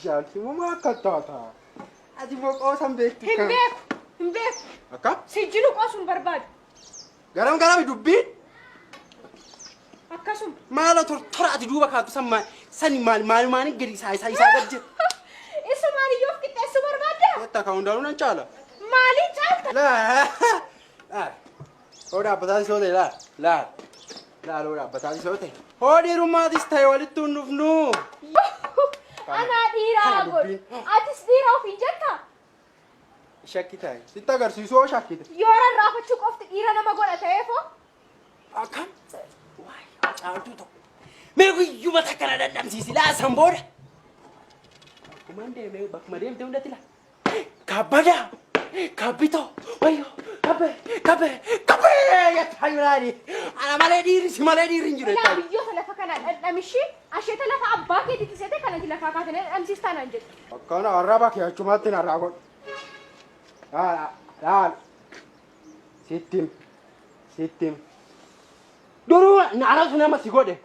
Caaltu moo akka taata? Ati immoo qoosan beektu. Hin beeku. Hin beeku. Akkam? Sijjinu qoosuun barbaadu. Garam garami dubbiin? Akkasuma. Maala tortora ati duuba kaatu san maal sani maal maal maaliin gadi isaa isaa isaa gad jira. Isa maaliyyuu of qixxeessuu barbaadda? Jetta ka hundaanuu nan caala. Maaliin caalta? Laa laa hoo dhaabbataa soo ta'e laa laa laa hoo dhaabbataa soo ta'e. Hoo dhiirummaatis ta'e walitti hin dhufnu. Anaa dhiiraa Kana godhu. dubbiin. Atis dhiira ofiin jetta? Shakki ta'e. Sitti agarsiisu hoo shakkite. Yoo rarraafachuu qofti dhiira nama godha ta'eefoo? Akkam? Waayee caaltuu tokko. Mee guyyuma takka na dadhabsiisi laa san booda. Akkumaan deemee bakkuma deemte hundatti laa. Kabbadaa! Kabbitoo! Wayyoo! Kabbee! Kabbee! Kabbee! Jettaa jiraani. Ana malee dhiirri si malee dhiirri hin jiru Ilaa jettaa. biyyoota lafa kanaa dhandhamishii asheeta lafa abbaa keetiitti seete kanati lafaa kaatanii dhandhamsiistaa naan jedhu. Akkana arraba kee achumatti narraa godhu. Laal laal. Sittim. Sittim. Duruu anatu nama si godhe.